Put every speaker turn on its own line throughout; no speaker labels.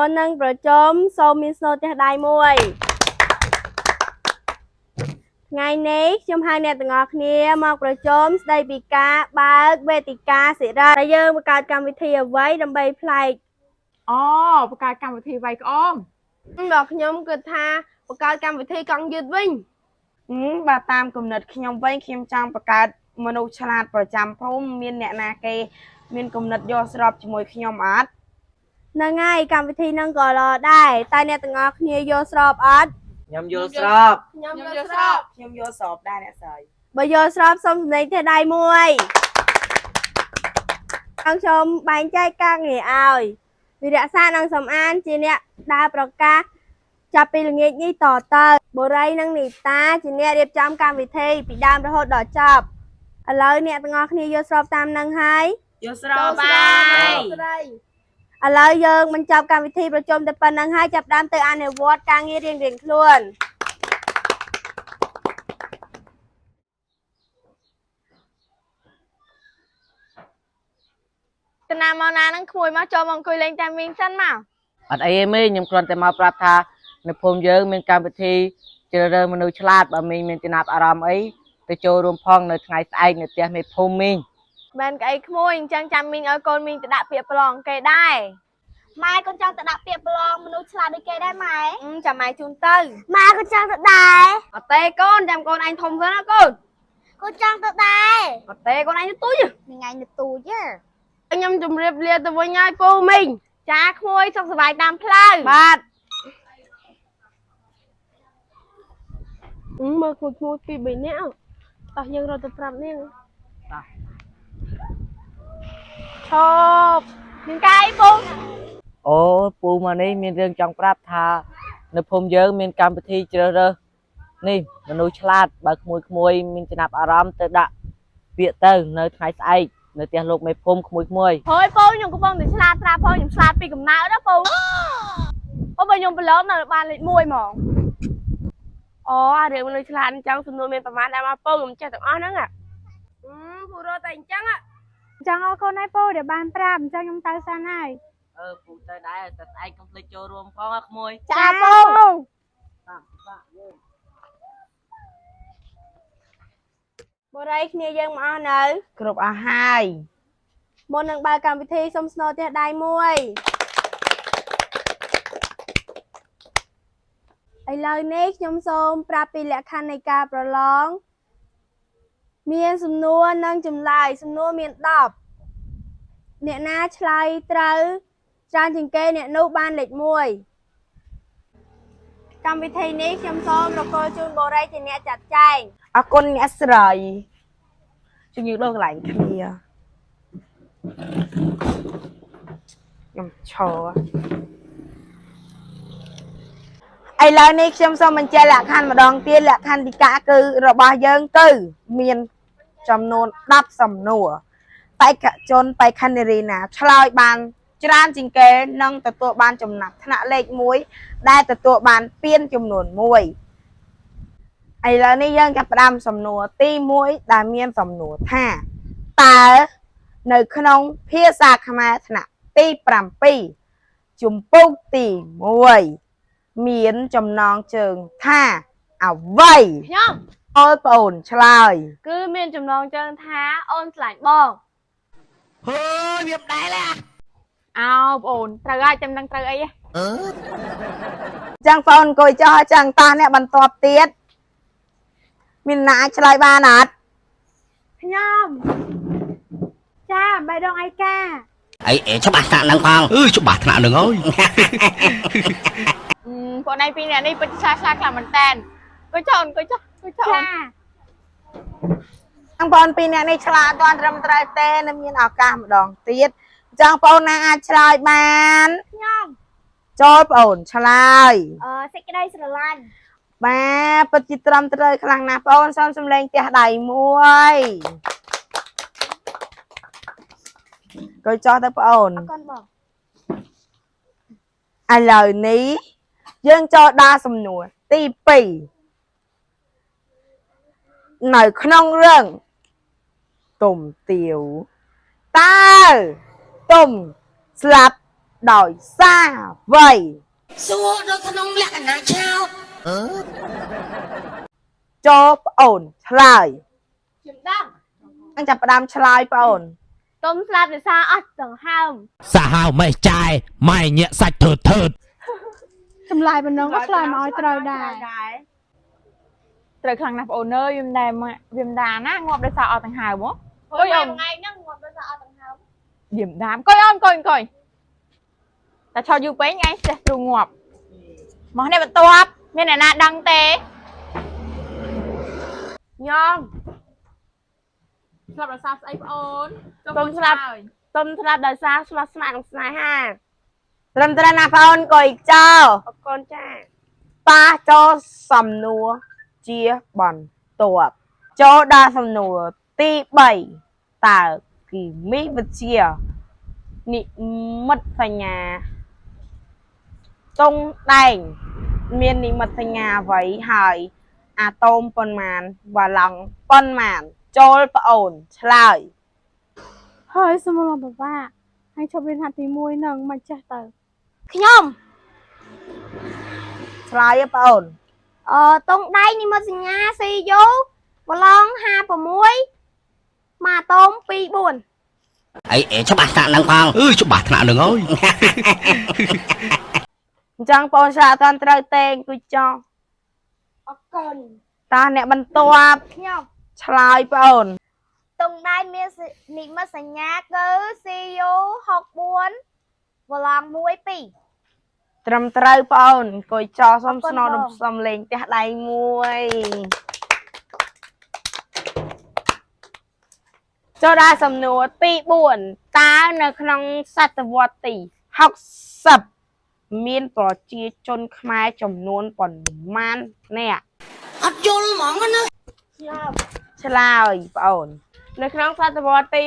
មុននឹងប្រជុំសូមមានស្នូរទះដៃមួយថ្ងៃនេះខ្ញុំហៅអ្នកទាំងអស់គ្នាមកប្រជុំស្ដីពីការបើកវេទិកាសិរីដែលយើងបង្កើតកម្មវិធីអ្វីដើម្បីប្លែក
អូបង្កើតកម្មវិធីវាយក្អម
ដល់ខ្ញុំគិតថាបង្កើតកម្មវិធីកង់យឺតវិញ
បើតាមគំនិតខ្ញុំវិញខ្ញុំចង់បង្កើតមនុស្សឆ្លាតប្រចាំភូមិមានអ្នកណាគេ មានគំនិតយល់ស្របជាមួយខ្ញុំអត់
ហ្នឹងហើយកម្មវិធីហ្នឹងក៏ល្អដែរតែអ្នកទាំងអស់គ្នាយល់ស្របអត់
ខ្ញុំយល់ស្រប
ខ្ញុំ
ខ្ញុំយល់ស្រប
ខ្ញុំយល់ស្របដែរអ្នកស្រី
បើយល់ស្របសូមសម្លេងទះដៃមួយអង្គខ្ញុំបែងចែកការងារឲ្យវិរៈសានិងសំអានជាអ្នកដើរប្រកាសចាប់ពីល្ងាចនេះតទៅបុរីនិងនីតាជាអ្នករៀបចំកម្មវិធីពីដើមរហូតដល់ចប់ឥឡូវអ្នកទាំងអស់គ្នាយល់ស្របតាមនឹងហើយ
យល់ស្របបាយ
ឥឡូវយើងបញ្ចប់កម្មវិធីប្រជុំតែប៉ុណ្្នឹងហើយចាប់ផ្ដើមទៅអនុវត្តការងាររៀងៗខ្លួន
តាណាមកណាហ្នឹងក្មួយមកចូលមកអង្គុយលេងតាមមីងសិនមក
អត់អីទេមីងខ្ញុំគ្រាន់តែមកប្រាប់ថានៅភូមិយើងមានកម្មវិធីជ្រើសរើសមនុស្សឆ្លាតបើមីងមានចំណាប់អារម្មណ៍អីទៅចូលរួមផងនៅថ្ងៃស្អែកនៅផ្ទះមេភូមិមីង
មែនកអីក្មួយអញ្ចឹងចាំមីងឲ្យកូនមីងទៅដាក់ពាក្យប្រឡងគេដែរ
ម៉ែក៏ចង់ទៅដាក់ពាក្យប្រឡងមនុស្សឆ្លាតដូចគេដែរម៉ែ
អឺចាំម៉ែជូនទៅ
ម៉ែក៏ចង់ទៅដែរ
អត់ទេកូនចាំកូនឯងធំសិនណាកូន
ក៏ចង់ទៅដែរ
អត់ទេកូនឯងទៅទូច
ថ្ងៃនៅទូច
ខ្ញុំជម្រាបលាទៅវិញហើយពូមីងចាក្មួយសុខសប្បាយតាមផ្លូវ
បាទ
មើលក្មួយក្មួយពីរបីនាក់តោះយើងរត់ទៅប្រាប់នាង
ឈប់មានកាយពូ
អូពូមកនេះមានរឿងចង់ប្រាប់ថានៅភូមិយើងមានកម្មវិធីជ្រើសរើសនេះមនុស្សឆ្លាតបើក្មួយក្មួយៗមានចំណាប់អារម្មណ៍ទៅដាក់ពាក្យទៅនៅថ្ងៃស្អែកនៅផ្ទះលោកមេភូមិក្មួយក្មួយៗ
ហើយពូខ្ញុំកំពុងតែឆ្លាតត្រាប់ផងខ្ញុំឆ្លាតពីកំណើតណាពូអូបើខ្ញុំប្រឡងនៅបានលេខ1ហ្មង
អូអារឿងមនុស្សឆ្លាតអញ្ចឹងសំណួរមានប្រមាណដែរមកពូខ្ញុំចេះទាំងអស់ហ្នឹងអឺពូរត់តែអញ្ចឹង
ចង់អរគុណហើយពូដែលបានប្រាប់អញ្ចឹងខ្ញុំទៅសិនហើយ
អឺពូទៅដែរតែស្អែកកុំភ្លេចចូលរួមផងណាក្មួយ
ចាពូ
បុរីគ្នាយើងមកអស់នៅ
គ្រប់អស់ហើយ
មុននឹងបើកកម្មវិធីសូមស្នូរទះដៃមួយឥឡូវនេះខ្ញុំសូមប្រាប់ពីលក្ខខណ្ឌនៃការប្រឡង មានសំណួរនិងចម្លើយសំណួរមាន10អ្នកណាឆ្លើយត្រូវច្រើនជាងគេអ្នកនោះបានលេខ1កម្មវិធីនេះខ្ញុំសូមរកលជូនបូរីជាអ្នកចាត់ចែង
អរគុណអ្នកស្រីជំរាបដល់កន្លែងគ្នាខ្ញុំឈរឥឡូវនេះខ្ញុំសូមបញ្ជាក់លក្ខខណ្ឌម្ដងទៀតលក្ខខណ្ឌទីកាគឺរបស់យើងគឺមានចំនួន10សំណួរបេក្ខជនបេក្ខនារីណាឆ្លើយបានច្រើនជាងគេនឹងទទួលបានចំណាត់ថ្នាក់លេខ1ដែលទទួលបានពានចំនួន1ឥឡូវនេះយើងចាប់ផ្ដើមសំណួរទី1ដែលមានសំណួរថាតើនៅក្នុងភាសាខ្មែរថ្នាក់ទី7ជំពូកទី1មានចំណងជើងថាអ្វី
ខ្ញុំ
អូនប្អូនឆ្លើយ
គឺមានចំណងជើងថាអូនឆ្លាញ់បង
ហើយវាមិនដែលទេ
អោបងអូនត្រូវហើយចាំនឹងត្រូវអីហ៎
ចឹងបងអូនអង្គុយចុះហើយចឹងតោះអ្នកបន្ទាប់ទៀតមានណាអាចឆ្លើយបានអត់
ខ្ញុំចាបេះដូងឯកា
អីអេច្បាស់ថ្នាក់នឹងផង
អឺច្បាស់ថ្នាក់នឹងហើយ
អឺបងឯងពីរនាក់នេះពិតជាឆ្លាតឆ្លាតខ្លាំងមែនតើអង្គុយចុះអូនអង្គុយចុះអង្គុយចុះអូ
ចា
ន
ចឹងបងអូនពីរអ្នកនេះឆ្លើយអត់ទាន់ត្រឹមត្រូវទេនៅមានឱកាសម្ដងទៀតចឹងបងអូនណាអាចឆ្លើយបាន
ខ្ញុំ
ចូលបងអូនឆ្លើយ
អឺសេចក្តីស្រឡាញ់
បាទពិតជាត្រឹមត្រូវខ្លាំងណាស់បងអូនសូមសម្លេងផ្ទះដៃមួយអង្គុយចុះទៅបងអូន
អរគុណបង
ឥឡូវនេះយើងចូលដល់សំណួរទី2នៅក្នុងរឿងទុំទាវតើទុំស្លាប់ ដោយសារអ្វី
សួរនៅក្នុងលក្ខណៈឆោត
ចូលប្អូនឆ្លើយ
ខ្ញុំដឹង
អញចាប់ផ្ដើមឆ្លើយប្អូន
ទុំស្លាប់ដោយសារអស់ដង្ហើម
សាហាវម៉េះចាយម៉ែញាក់សាច់ធើធើត
ចម្លើយប៉ុណ្ណឹងក៏ឆ្លើយមកឲ្យត្រូវដែរ
ត្រូវខ្លាំងណាស់បងអូនអើយវាមិនដែលម៉ាក់វាមិនដាណាងាប់ដោយសារអត់ដង្ហើមហ៎អុយអូន
ថ្ងៃហ្នឹងងាប់ដោយសារអត់ដង្ហើម
យាមដាមកុយអូនកុយអង្គុយតែឆោតយូរពេកថ្ងៃស្ទះទ្រូងងាប់មកនេះបន្ទាប់មានអ្នកណាដឹងទេ
ខ្ញុំ
ស្លាប់ដោយសារស្អីបងអូន
ទុំស្លាប់ទុំស្លាប់ដោយសារស្មោះស្ម័គ្រនិងស្នេហា
ត្រឹមត្រូវណាស់ប្អូនកុយចោល
អរគុណចា
ប៉ាចូលសំណួរជាបន្ទាប់ចូលដល់សំណួរទី3តើគីមីវិទ្យានិមិត្តសញ្ញាតុងដែងមាននិមិត្តសញ្ញាអ្វីហើយអាតូមប៉ុន្មានវ៉ាឡង់ប៉ុន្មានចូលប្អូនឆ្លើយ
ហើយសុំមកបបាក់ហើយឈប់រៀនហាត់ទី1ហ្នឹងមិនចេះទៅ
ខ្ញុំ
ឆ្លើយឯប្អូន
អឺតុងដៃនិមិត្តសញ្ញា CU ប្រឡង56ម៉ាតូម24
អីអេច្បាស់ថ្នាក់នឹងផង
អឺច្បាស់ថ្នាក់នឹងហើយ
អញ្ចឹងបងឆ្លើយអត់ទាន់ត្រូវទេអង្គុយចោះ
អរគុណ
តើអ្នកបន្ទាប់
ខ្ញុំ
ឆ្លើយប្អូន
តុងដៃមាននិមិត្តសញ្ញាគឺ CU 64ប្រឡង12
ត្រឹមត្រូវប្អូនអង្គុយចោះសុំ
អរគុណ
ស្នង
បង
សុំលេងផ្ទះដៃមួយចូលដល់សំណួរទី4តើនៅក្នុងសតវត្សទី60មានប្រជាជនខ្មែរចំនួនប៉ុន្មានអ្នក
អត់យល់ហ្មងណា
ខ្ញុំ
ឆ្លើយប្អូន
នៅក្នុងសតវត្សទី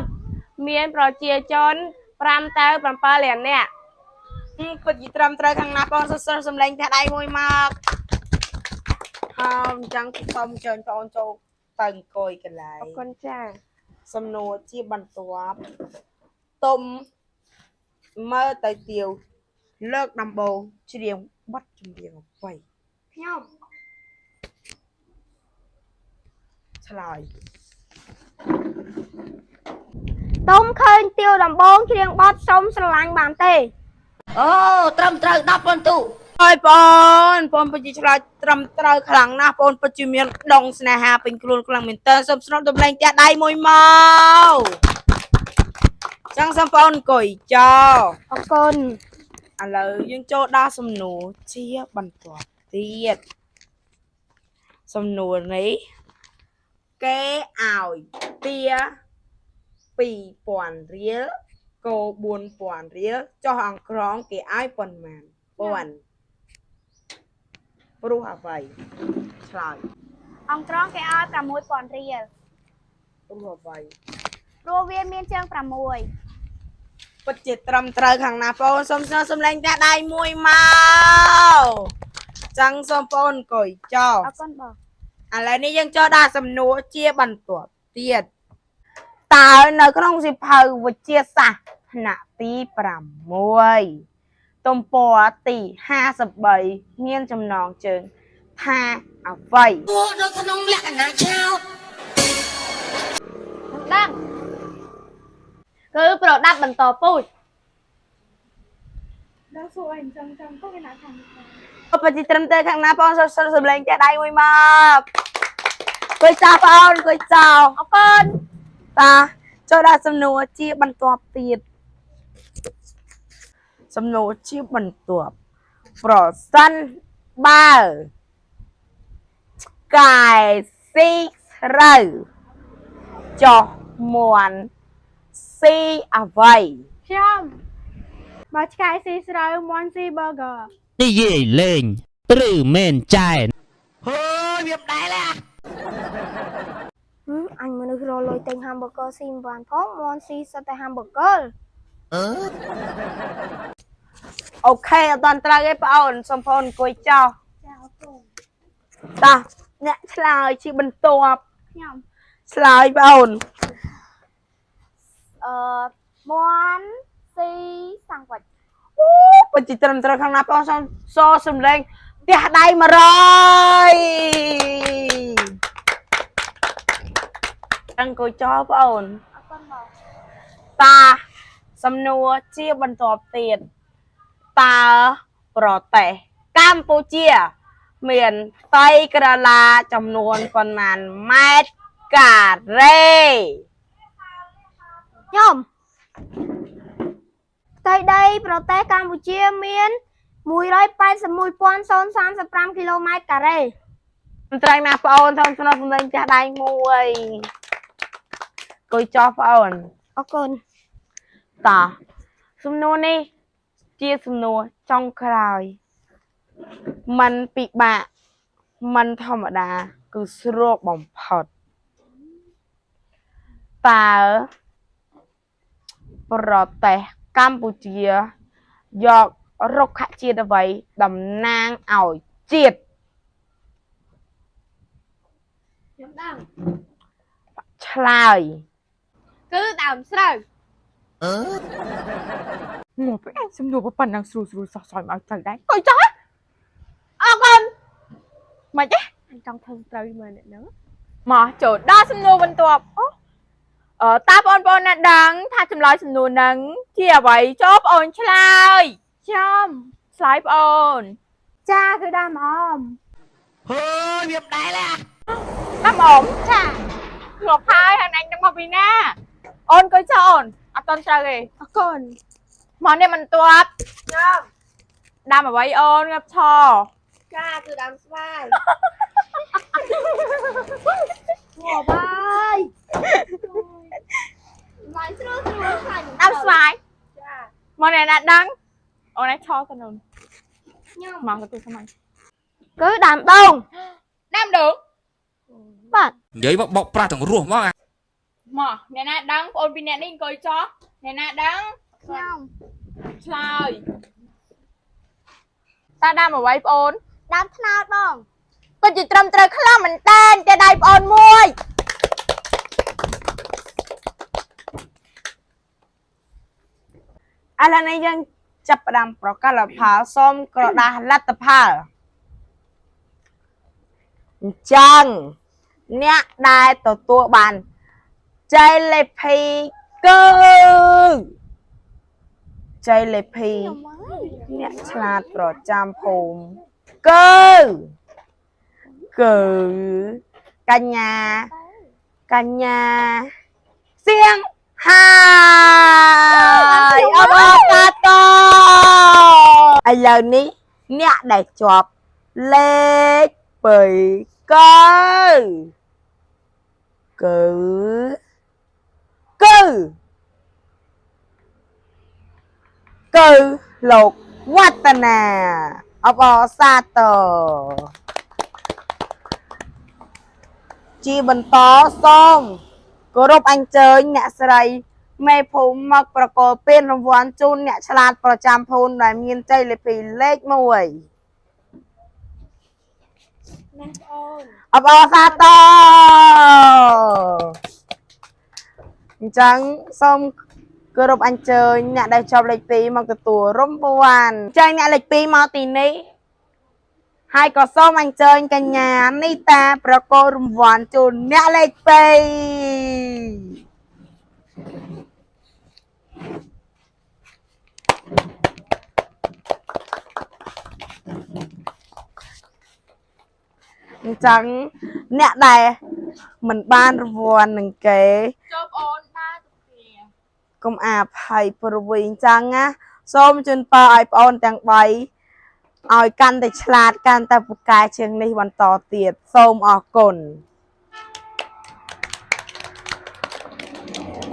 60មានប្រជាជន5ទៅ7លាននាក់
ពិតជាត្រឹមត្រូវខាងណាបងសរសើរសំឡេងផ្ទះដៃមួយមកអមអញ្ចឹងសូមអញ្ជើញបងចូលទៅអង្គុយកន្លែង
អរគុណចា
សំណួរជាបន្ទាប់ទុំមើលទៅទាវលើកដំបូងច្រៀងបទចម្រៀងអ្វី
ខ្ញុំ
ឆ្លើយ
ទុំឃើញទាវដំបងច្រៀងបទសុំស្រឡាញ់បានទេ
អូត្រឹមត្រូវ10ប៉ុនទូ
ហើយបងបងពិតជាឆ្លើយត្រឹមត្រូវខ្លាំងណាស់បងពិតជាមានដងស្នេហាពេញខ្លួនខ្លាំងមែនតើសូមស្នងតំណែងផ្ទះដៃមួយមកចឹងសូមបងអង្គុយចោល
អរគុណ
ឥឡូវយើងចូលដល់សំណួរជាបន្ទាប់ទៀតសំណួរនេះគេឲ្យទា2000រៀលគោ4000រៀលចុះអង្ក្រងគេឲ្យប៉ុន្មានពាន់ព្រោះអ្វីឆ្លើយ
អង្ក្រងគេឲ្យ6000រៀល
ព្រោះអ្វី
ព្រោះវាមានជើង6
ពិតជាត្រឹមត្រូវខាងណាបងសូមស្នើសំឡេងផ្ទះដៃមួយមកចឹងសូមបងអង្គុយចោល
អរគុណបង
ឥឡូវនេះយើងចូលដល់សំណួរជាបន្ទាប់ទៀតតើនៅក្នុងសៀវភៅវិទ្យាសាស្ត្រថ្នាក់ទី6ទំព័រទី53មានចំណងជើងថាអ្វី
សួរនៅក្នុងលក្ខណៈឆោត
ខ្ញុំដឹងគឺប្រដាប់បន្តពូជ
ដល់សួរអីអញ្ចឹងចឹងក៏គេណាខាងនេះដែរ
អបជាត្រឹមត្រូវខាងណាបងសុំសំឡេងផ្ទះដៃមួយមកគួយចោលបងគួយចោល
អរគុណ
តាចូលដល់សំណួរជាបន្ទាប់ទៀតសំណួរជាបន្ទាប់ប្រសិនបើកែស៊ីស្រូវចោះមន់ស៊ីអ្វី
ខ្ញុំបើឆ្កែស៊ីស្រូវមន់ស៊ី burger
និយាយលេងឬមែនចែន
អញមនុស្សរលុយទិញ hamburger ស៊ីមិនបានផងមន់ស៊ីសុទ្ធតែ hamburger
អូខេអត់តាន់ត្រូវទេបងអូនសូមបងអូនអង្គុយចោះ
ចាអរគុណ
តោះអ្នកឆ្លើយជាបន្ទាប់
ខ្ញុំ
ឆ្លើយបងអូន
អឺមន់ ស៊ីសាំងវិច
ពិតជាត្រឹមត្រូវខាងណាបងសូមសសំលេងផ្ទះដៃ100អង្គុយចោលបងអូន
អរគុណបង
តាសំណួរជាបន្ទាប់ទៀតតើប្រទេសកម្ពុជា មានផ្ទៃក្រឡាចំនួនប៉ុន្មានម៉ែត្រការ៉េ
ខ្ញុំផ្ទៃដីប្រទេសកម្ពុជាមាន181.035គីឡូម៉ែត្រការ៉េ
ត្រឹមណាស់បងអូនសូមស្នើសម្លេងចាស់ដៃមួយអង្គុយចោះបងអូន
អរគុណ
តោះសំណួរនេះជាសំណួរចុងក្រោយมันពិបាកมันធម្មតា គឺស្រួលបំផុតតើប្រទេសកម្ពុជា យករុក្ខជាតិអ្វីតំណាងឲ្យជាតិ
ខ្ញុំដឹង
ឆ្លើយ
គឺដើមស្រូវ
ងាប់ឯងសំណួរប៉ុណ្ណឹងស្រួលស្រួលសោះសោយមកឲ្យត្រូវដែរអង្គុយចុះអរគុណមិនទេ
អញចង់ធ្វើត្រូវមើលអ្នកហ្នឹង
មកចូលដល់សំណួរបន្ទាប់អូអឺតើបងប្អូនណាដឹងថាចម្លើយសំណួរហ្នឹងជាអ្វីចូលបងអូនឆ្លើយ
ខ្ញុំ
ឆ្លើយបងអូន
ចាគឺដើមអម
ហើយវាមិនដែលទេ
តាមអមចាងាប់ហើយហើយអញនឹងមកពីណាអូនអង្គុយចុះអូនអត់តន់ត្រូវទេ
អរគុណ
មកនេះបន្ទាប់
ខ្ញុំ
ដាំអ្វីអូនងាប់ឆរ
ចាគឺដើមស្វាយងាប់ហើយមកស្រួលស្រួលខ្លាច
ដាំស្វាយ
ចា
មកនេះណាដឹងអូនឯងឆរទៅនោះ
ខ្ញុំ
មកទៅសម័យ
គឺដើមដូង
ដាំដូង
បាទ
និយាយមកបោកប្រាស់ទាំងរស់ហ្មងអា
មកអ្នកណាដឹងបងអូនពីរអ្នកនេះអង្គុយចុះអ្នកណាដឹង
ខ្ញុំ
ឆ្លើយតើដាំអ្វីបងអូន
ដើមត្នោតបង
ពិតជាត្រឹមត្រូវខ្លាំងមែនតើតែដៃបងអូនមួយ
ឥឡូវនេះយើងចាប់ផ្ដើមប្រកាសលទ្ធផលសូមក្រដាសលទ្ធផលអញ្ចឹងអ្នកដែលទទួលបានជ័យលេខីគឺជ័យលេខីអ្នកឆ្លាតប្រចាំភូមិគឺគឺកញ្ញាកញ្ញាសៀងហើយអបអរសាទរឥឡូវនេះអ្នកដែលជាប់លេខ2គឺគឺគឺគឺលោកវឌ្ឍនាអបអរសាទរជាបន្តសូមគោរពអញ្ជើញអ្នកស្រីមេភូមិមកប្រកល់ពានរង្វាន់ជូនអ្នកឆ្លាតប្រចាំភូមិដែលមានជ័យលាភីលេខ1
ណាបងអូន
អបអរសាទរអញ្ចឹងសូមគោរពអញ្ជើញអ្នកដែលជាប់លេខ2មកទទួលរង្វាន់អញ្ចឹងអ្នកលេខ2មកទីនេះហើយក៏សូមអញ្ជើញកញ្ញានីតាប្រកល់រង្វាន់ជូនអ្នកលេខ2អញ្ចឹងអ្នកដែលមិនបានរង្វាន់នឹងគេ
ចូលបងអូនដើរទៅគ្នា
កុំអាភ័យព្រោះវិញអញ្ចឹងណាសូមជូនពរឲ្យប្អូនទាំង3ឲ្យកាន់តែឆ្លាតកាន់តែពូកែជាងនេះបន្តទៀតសូមអរគុណ